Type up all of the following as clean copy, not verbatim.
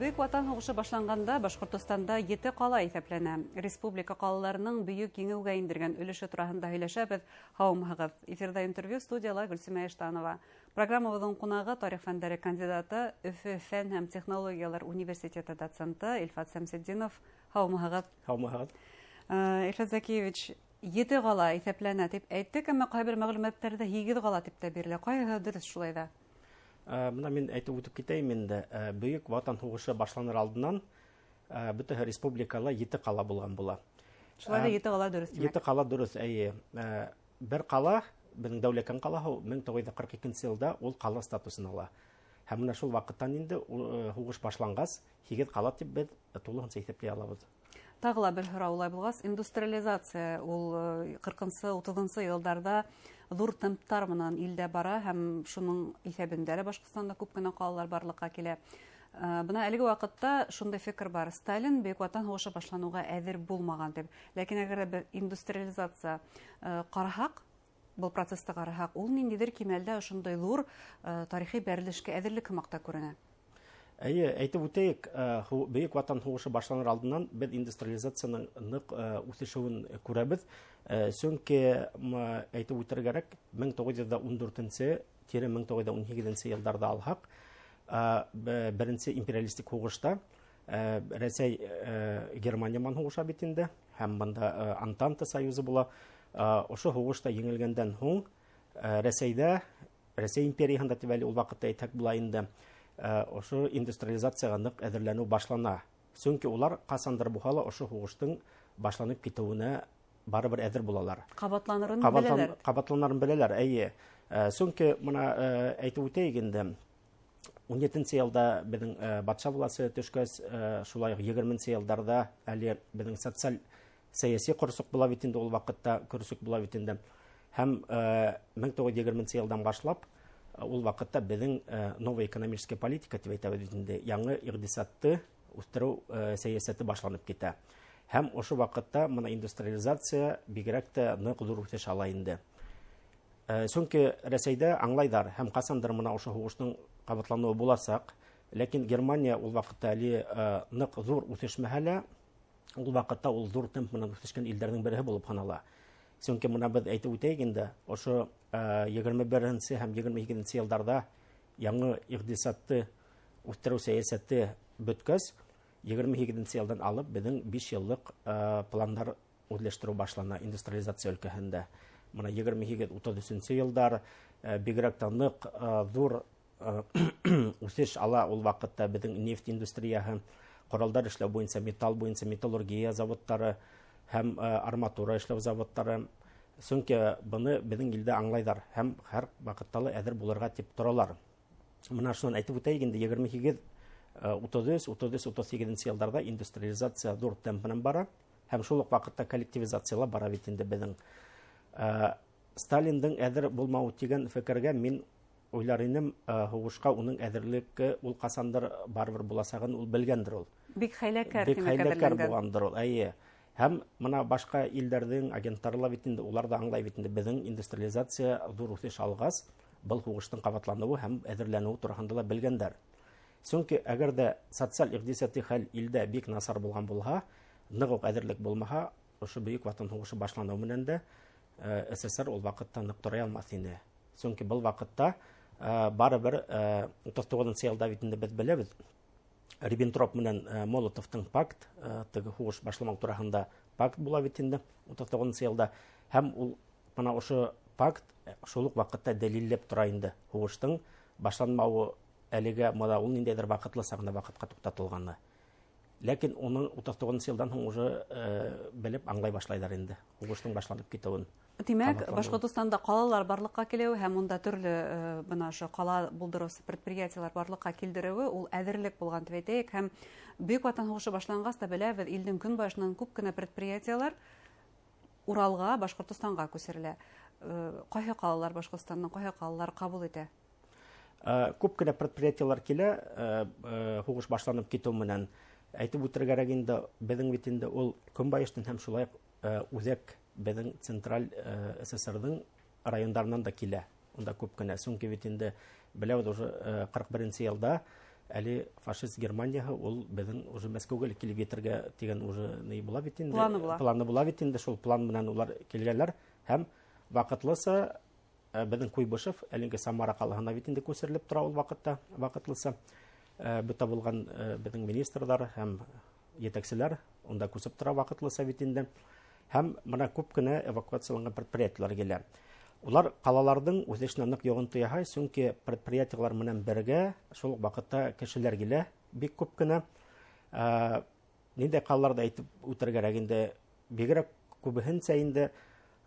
Бөйөк Ватан һуғышы башланғанда Башҡортостанда 7 ҡала иҫәпләнә. Республика ҡалаларының бөйөк еңеүгә индергән өлөшө тураһында һөйләшәбеҙ. Һаумыһығыҙ. Эфирҙа интервью, студияла Гөлсимә Иштанова. Программабыҙҙың ҡунағы тарих фәндәре кандидаты, Өфө фән һәм технологиялар университеты доценты Илфат Сәмсетдинов. Һаумыһығыҙ. Һаумыһығыҙ. Илфат Зәкиевич, 7 ҡала иҫәпләнә тип әйттек, әммә ҡайбер мәғлүмәттәрҙә 8 ҡала тип тә бирелә. Ҡайһыһы дөрөҫ шулай ҙа? Бына мин әйтеп үтеп китәйем инде. Бөйөк Ватан һуғышы башланыр алдынан бөтә республикала 7 ҡала булған була. Шулай ҙа 7 ҡала дөрөҫ тимәк. 7 ҡала дөрөҫ, эйе. Бер ҡала, беҙҙең Дәүләкән ҡалаһы, 1942 йылда ул ҡала статусын ала. Һәм менә шул ваҡыттан инде һуғыш башланғас, 8 ҡала тип беҙ тулыһынса иҫәпләй алабыҙ. Тағы ла бер һорау улай булғас, индустриализация ул 40-нсы, 30-нсы йылдарҙа ҙур темптар менән илдә бара һәм шуның иҫәбендә лә Башҡортостанда күп кенә ҡалалар барлыҡҡа килә. Бына әлеге ваҡытта шундай фекер бар: Сталин Бөйөк Ватан һуғышы башланыуға әҙер булмаған тип. Ләкин әгәр ҙә беҙ индустриализация ҡараһаҡ, был процесты ҡараһаҡ, ул ниндәйҙер кимәлдә ошондай ҙур тарихи бәрелешкә әҙерлек һымаҡ та күренә. Эйе, әйтеп үтәйек, Бөйөк Ватан һуғышы башланыр алдынан беҙ индустриализацияның ныҡ үҫешеүен күрәбеҙ. Сөнки, әйтеп үтергә кәрәк, 1914 тире 1918 йылдарҙа алһаҡ, беренсе империалистик һуғышта, Рәсәй, Германия менән һуғыша бит инде, һәм бында Антанта союзы була. Ошо һуғышта еңелгәндән һуң, Рәсәйҙә, Рәсәй империяһында тип әле ул ваҡытта әйтһәк була инде, ошо индустриализацияға ныҡ әҙерләнеү башлана. Сөнки улар ҡасандыр булһа ла ошо һуғыштың башланып китеүенә барыбер әҙер булалар. Ҡабатланырын беләләр. Ҡабатланырын беләләр, эйе. Сөнки бына, әйтеп үтәйек инде, 17 йылда беҙҙең, батша власы төшкәс, шулай уҡ 20 йылдарҙа әле беҙҙең социаль сәйәси ҡорсоҡ була бит инде, ул ваҡытта көрсөк була бит инде. Һәм, 1920 йылдан башлап ул ваҡытта беҙҙең, новая экономическая политика тип әйтәбеҙ бит инде, яңы иҡтисадты үҫтереү, сәйәсәте башланып китә. Һәм ошо ваҡытта бына индустриализация бигерәк тә ныҡ ҙур үҫеш ала инде. Сөнки Рәсәйҙә аңлайҙар һәм ҡасандыр бына ошо һуғыштың ҡабатланыуы буласаҡ, ләкин Германия ул ваҡытта әле, ныҡ ҙур үҫешмәһә лә, ул ваҡытта ул ҙур темп менән үҫешкән илдәрҙең береһе булып һанала. Сөнки бына беҙ әйтеп үтәйек инде, ошо, 21 һәм 22 йылдарҙа яңы иҡтисадты үҫтереү сәйәсәте бөткәс, 28 йылдан алып беҙҙең 5 йыллыҡ, пландар үҙләштереү башлана индустриализация өлкәһендә. Бына 28-33 йылдар, бигерәк тә ныҡ, ҙур, үҫеш ала ул ваҡытта беҙҙең нефть индустрияһы, ҡоралдар эшләү буйынса, металл буйынса металлургия заводтары һәм, арматура эшләү заводтары. Сөнки быны беҙҙең илдә аңлайҙар һәм һәр ваҡытта ла әҙер булырға тип торалар. Бына шунан әйтеп үтәйек инде, 28, 33, 33, 38 йылдарҙа индустриализация ҙур темп менән бара һәм шул уҡ ваҡытта коллективизация ла бара бит инде беҙҙең. Сталиндың әҙер булмауы тигән фекергә мин уйлар инем, һуғышҡа уның әҙерлеге ул ҡасандыр барыбер буласағын ул белгәндер ул. Бик хәйләкәр, Бик тимәк, хәйләкәр әҙерләнгән. булғандыр ул, эйе. Һәм бына башҡа илдәрҙең агенттары ла бит инде, улар ҙа аңлай бит инде, беҙҙең индустриализация ҙур үҫеш алғас, был һуғыштың ҡабатланыуы һәм әҙерләнеүе тураһында ла белгәндәр. Сөнки әгәр ҙә социаль иҡтисади хәл илдә бик насар булған булһа, ныҡ уҡ әҙерлек булмаһа, ошо Бөйөк Ватан һуғышы башланыу менән дә, СССР ул ваҡытта ныҡ тора алмаҫ ине. Сөнки был ваҡытта, барыбер, 39 йылда бит инде беҙ беләбеҙ, Риббентроп менән, Молотовтың пакт, теге һуғыш башламау тураһында пакт була бит инде 39 йылда. Һәм ул бына ошо пакт шул уҡ ваҡытта дәлилләп тора инде һуғыштың башланмауы әлегә мына ул ниндәйҙер ваҡытлыса ғына ваҡытҡа туҡтатылғаны. Ләкин уның 39 йылдан һуң уже, белеп аңлай башлайҙар инде һуғыштың башланып китеүен. Тимәк, Ҡабатланыуы. Башҡортостанда ҡалалар барлыҡҡа килеүе һәм унда төрлө, бына ошо ҡала булдырыусы предприятиелар барлыҡҡа килдереүе ул әҙерлек булған тип әйтәйек. Һәм Бөйөк Ватан һуғышы башланғас та беләбеҙ, илдең көнбайышынан күп кенә предприятиелар Уралға, Башҡортостанға күсерелә. Ҡайһы ҡалалар Башҡортостандың ҡайһы ҡалалар ҡабул итә? Күп кенә предприятиелар килә, һуғыш башланып китеү менән. Әйтеп үтергә кәрәк инде, беҙҙең бит инде ул көнбайыштан һәм шулай уҡ, үҙәк беҙҙең централь, СССРҙың райондарынан да килә. Унда күп кенә. Сөнки бит инде беләбеҙ уже, 41 йылда, Әле фашист Германияһы ул беҙҙең уже Мәскәүгә килеп етергә тигән уже ни була бит инде. Планы була. Планы була бит инде, шул план менән улар килгәнләр һәм ваҡытлыса беҙҙең Куйбышев әлеге Самара ҡалаһына бит инде күсерелеп тора ул ваҡытта, ваҡытлыса. Бөтә булған беҙҙең министрҙар һәм етәкселәр унда күсеп тора ваҡытлыса бит инде. Һәм бына күп кенә эвакуацияланған предприятиелар килә. Улар ҡалаларҙың үҫешенә ныҡ йоғонто яһай, сөнки предприятиелар менән бергә шул уҡ ваҡытта кешеләр килә бик күп кенә. Ниндәй ҡалаларҙы әйтеп үтергә кәрәк инде, бигерәк күбеһенсә инде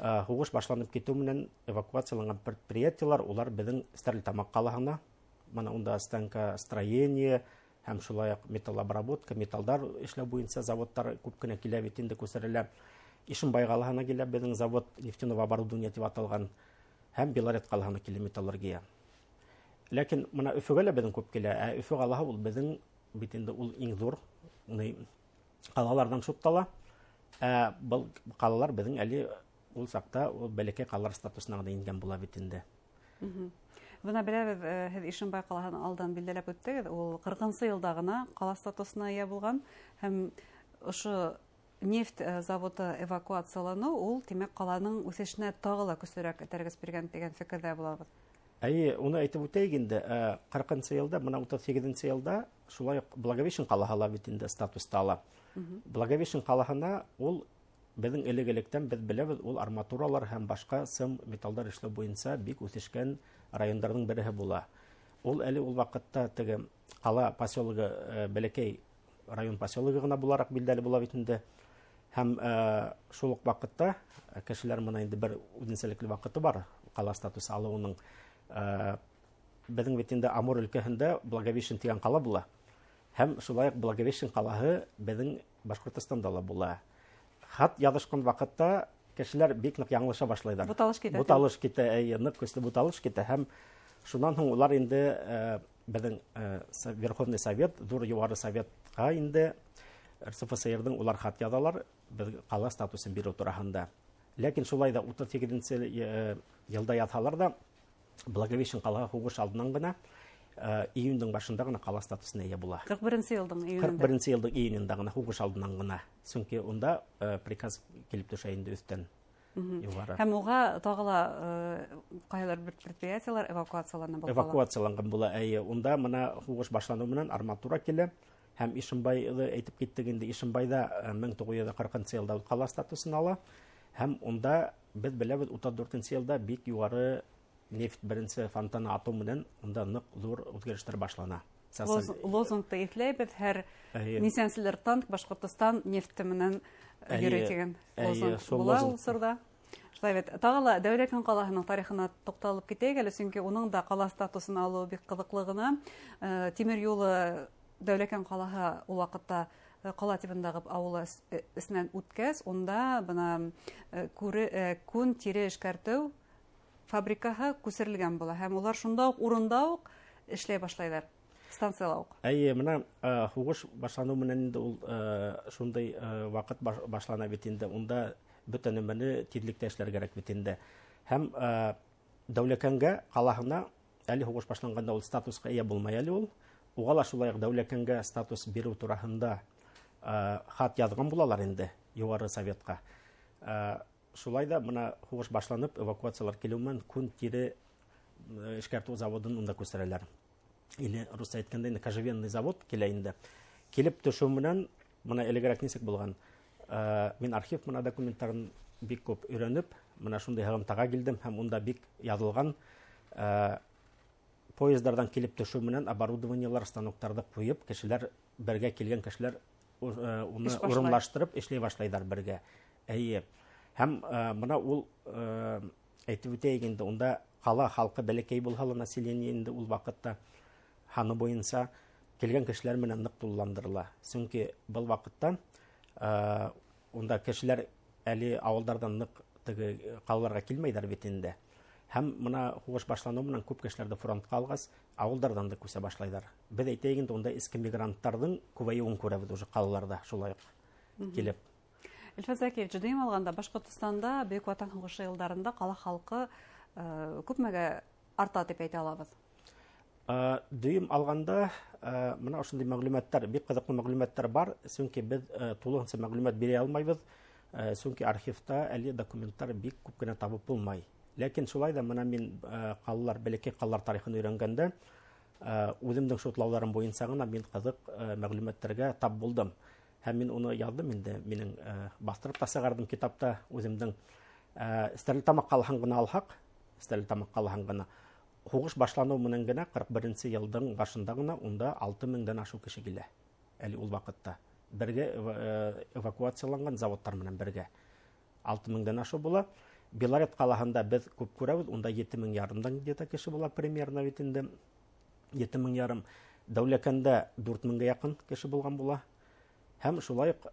һуғыш башланып китеү менән эвакуацияланған предприятиелар улар беҙҙең Стәрлетамаҡ ҡалаһына, бына унда станкостроение һәм шулай уҡ металлообработка, металдар эшләү буйынса заводтар күп кенә килә бит инде, күсерелә. Ишембай ҡалаһына килә беҙҙең завод нефтяного оборудования тип аталған, һәм Белорет ҡалаһына килә металлургия. Ләкин бына Өфөгә лә беҙҙең күп килә. Ә Өфө ҡалаһы ул беҙҙең бит инде ул иң ҙур ҡалаларҙан шуттала. Ә был ҡалалар беҙҙең әле ул саҡта ул бәләкәй ҡалалар статусына ғына ингән була бит инде. Бына беләбеҙ, һеҙ Ишембай ҡалаһын алдан билдәләп үттегеҙ, ул ҡырҡынсы йылда ғына ҡала статусына эйә булған һәм ошо нефть заводы эвакуацияланыу ул, тимәк, ҡаланың үҫешенә тағы ла көслөрәк этәргес биргән тигән фекерҙә булабыҙ. Әйе, уны әйтеп үтәйек инде. Ҡырҡынсы йылда, бына утыҙ һигеҙенсе йылда шулай уҡ Благовещен ҡалаһы ла бит инде статусты ала. Благовещен ҡалаһына ул беҙҙең элек-электән беҙ беләбеҙ, ул арматуралар һәм башҡа сым металдар эшләү буйынса бик үҫешкән райондарҙың береһе була. Ул әле ул ваҡытта теге ҡала поселогы, бәләкәй район поселогы ғына булараҡ билдәле була бит инде. Һәм шул уҡ ваҡытта кешеләр бына инде бер үҙенсәлекле ваҡыты бар ҡала статусы алыуының. Беҙҙең бит инде Амур өлкәһендә Благовещен тигән ҡала була. Һәм шулай уҡ Благовещен ҡалаһы беҙҙең Башҡортостанда ла була. Хат яҙышҡан ваҡытта кешеләр бик ныҡ яңылыша башлайҙар. Буталыш китә. Буталыш китә, әйе, ныҡ көслө буталыш китә. Һәм шунан һуң улар инде беҙҙең Верховный Совет, ҙур юғары советҡа инде РСФСР-ҙың улар хат яҙалар, беҙ ҡала статусын биреү тураһында. Ләкин шулай ҙа утыҙ һигеҙенсе йылда яҙһалар ҙа, Благовещен ҡалаһы һуғыш алдынан ғына, июндең башында ғына ҡала статусына эйә була. Ҡырҡ беренсе йылдың июнендә. Ҡырҡ беренсе йылдың июнендә ғына, һуғыш алдынан ғына. Сөнки унда приказ килеп төшә инде өҫтән. Юғары. Һәм уға тағы ла ҡайһылыр бер предприятиелар эвакуациялана был ҡала. Эвакуацияланған була, әйе. Унда бына һуғыш башланыу менән арматура килә. Һәм Ишембайҙы әйтеп киттек инде, Ишембайҙа мең туғыҙ йөҙ ҡырҡынсы йылда ул ҡала статусын ала. Һәм унда беҙ беләбеҙ, утыҙ дүртенсе йылда бик юғары нефть беренсе фонтаны атыу менән унда ныҡ ҙур үҙгәрештәр башлана. Лозунгты иҫләйбеҙ, һәр нисәнселер танк Башҡортостан нефте менән йөрөй тигән лозунг була ул осорҙа. Шулай бит. Тағы ла Дәүләкән ҡалаһының тарихына туҡталып китәйек әле, сөнки уның да ҡала статусын алыуы бик ҡыҙыҡлы ғына. Тимер юлы Дәүләкән ҡалаһы ул ваҡытта ҡала тибындағы ауылы эсенән үткәс, унда бына күн тире эшкәртеү фабрикаһы күсерелгән була һәм улар шунда уҡ урында уҡ эшләй башлайҙар, станцияла уҡ. Әйе, бына һуғыш башланыу менән инде ул шундай ваҡыт башлана бит инде, унда бөтә нәмәне тиҙлектә эшләргә кәрәк бит инде. Һәм Дәүләкәнгә ҡалаһына әле һуғыш башланғанда ул статусҡа эйә булмай әле ул. Уға ла шулай уҡ Дәүләкәнгә статус биреү тураһында хат яҙған булалар инде юғары советҡа. Шулай ҙа бына һуғыш башланып, эвакуациялар килеү менән күн тире эшкәртеү заводын унда күсерәләр. Или русса әйткәндә инде кожевенный завод килә инде. Килеп төшөү менән бына элегерәк нисек булған? Мин архив бына документтарын бик күп өйрәнеп, бына шундай һығымтаға килдем һәм унда бик яҙылған поездарҙан килеп төшөү менән оборудованиелар, станоктарҙы ҡуйып, кешеләр бергә килгән кешеләр уны Эш башлай. урынлаштырып эшләй башлайҙар бергә. Әйе. Һәм бына ул әйтеп үтәйек инде, унда ҡала халҡы бәләкәй булһа ла население инде ул ваҡытта һаны буйынса килгән кешеләр менән ныҡ тулыландырыла. Сөнки был ваҡытта унда кешеләр әле ауылдарҙан ныҡ теге ҡалаларға килмәйҙәр бит инде. Һәм бына һуғыш башланыу менән күп кешеләрҙе фронтҡа алғас, ауылдарҙан да күсә башлайҙар. Беҙ әйтәйек инде, унда эске мигранттарҙың күбәйеүен күрәбеҙ уже ҡалаларҙа шулай уҡ килеп. Илфат Зәкиевич, дөйөм алғанда Башҡортостанда Бөйөк Ватан һуғышы йылдарында ҡала халҡы күпмегә арта тип әйтә алабыҙ? Дөйөм алғанда, мына ошондай мәғлүмәттәр, бик ҡыҙыҡлы мәғлүмәттәр бар, сөнки беҙ тулыһынса мәғлүмәт бирә алмайбыҙ, сөнки архивта әле документтар бик күп кенә табып булмай. Ләкин шулай ҙа мына мин ҡалалар, бәләкәй ҡалалар тарихын өйрәнгәндә, үҙемдең шутлауҙарым буйынса ғына мин ҡыҙыҡ мәғлүмәттәргә тап булдым. Һәм мин уны яҙҙым инде, минең баҫтырып та сығарҙым китапта үҙемдең. Стәрлетамаҡ ҡалаһын ғына алһаҡ, Стәрлетамаҡ ҡалаһын ғына һуғыш башланыу менән генә 41-нсе йылдың башында ғына унда 6000-дән ашыу кеше килә. Әле ул ваҡытта бергә эвакуацияланған заводтар менән бергә 6000-дән ашыу була. Белорет ҡалаһында беҙ күп күрәбеҙ, унда 7500-дан где-то кеше була примерно бит инде. 7500. Дәүләкәндә 4000-гә яҡын кеше булған була. Һәм шулай уҡ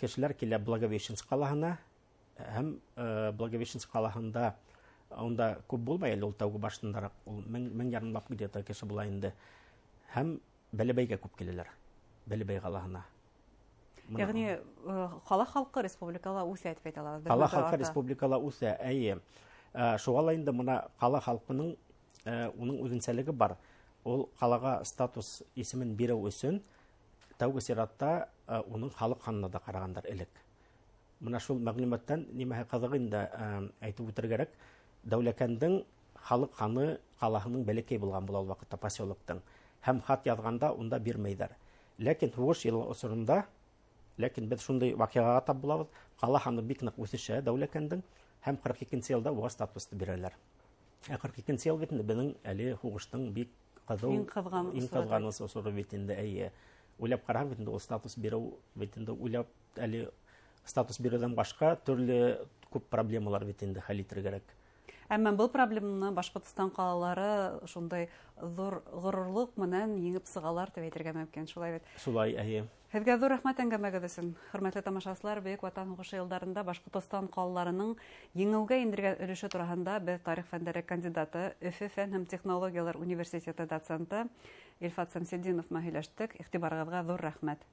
кешеләр килә Благовещенск ҡалаһына, һәм Благовещенск ҡалаһында унда күп булмай әле ул тәүге башындараҡ, ул мең ярымлап где-то кеше була инде. Һәм Бәләбәйгә күп киләләр, Бәләбәй ҡалаһына. Йәғни ҡала халҡы республикала үҫә тип әйтә алабыҙ. Ҡала халҡы республикала үҫә, эйе. Шуға ла инде мына ҡала халҡының уның үҙенсәлеге бар. Ул ҡалаға статус исемен биреү өсөн тәүге сиратта уның халыҡ һанына да ҡарағандар элек. Мына шул мәғлүмәттән нимәһе ҡыҙыҡ инде, әйтеп үтергә кәрәк. Дәүләкәндең халыҡ һаны ҡалаһының бәләкәй булған була ул ваҡытта поселоктың. Һәм хат яҙғанда унда бирмәйҙәр. Ләкин һуғыш йылы осоронда, ләкин беҙ шундай ваҡиғаға тап булабыҙ, ҡала һаны бик ныҡ үҫешә Дәүләкәндең, һәм 42-нсе йылда уға статусты бирәләр. Ә 42-нсе йыл бит инде беҙҙең әле һуғыштың бик ҡыҙыу, иң ҡыҙған иң ҡыҙған осоро бит инде, эйе. Уйлап ҡараһаң бит инде ул статус биреү бит инде уйлап әле статус биреүҙән башҡа төрлө күп проблемалар бит инде хәл итергә кәрәк. Әммә был проблеманы Башҡортостан ҡалалары шундай ҙур ғорурлыҡ менән еңеп сығалар тип әйтергә мөмкин, шулай бит? Шулай, эйе. Һеҙгә ҙур рәхмәт әңгәмәгеҙ өсөн. Хөрмәтле тамашасылар, Бөйөк Ватан һуғышы йылдарында Башҡортостан ҡалаларының еңеүгә индергән өлөшө тураһында беҙ тарих фәндәре кандидаты, Өфө фән һәм технологиялар университеты доценты Илфат Сәмсетдинов менән һөйләштек. Иғтибарығыҙға ҙур рәхмәт.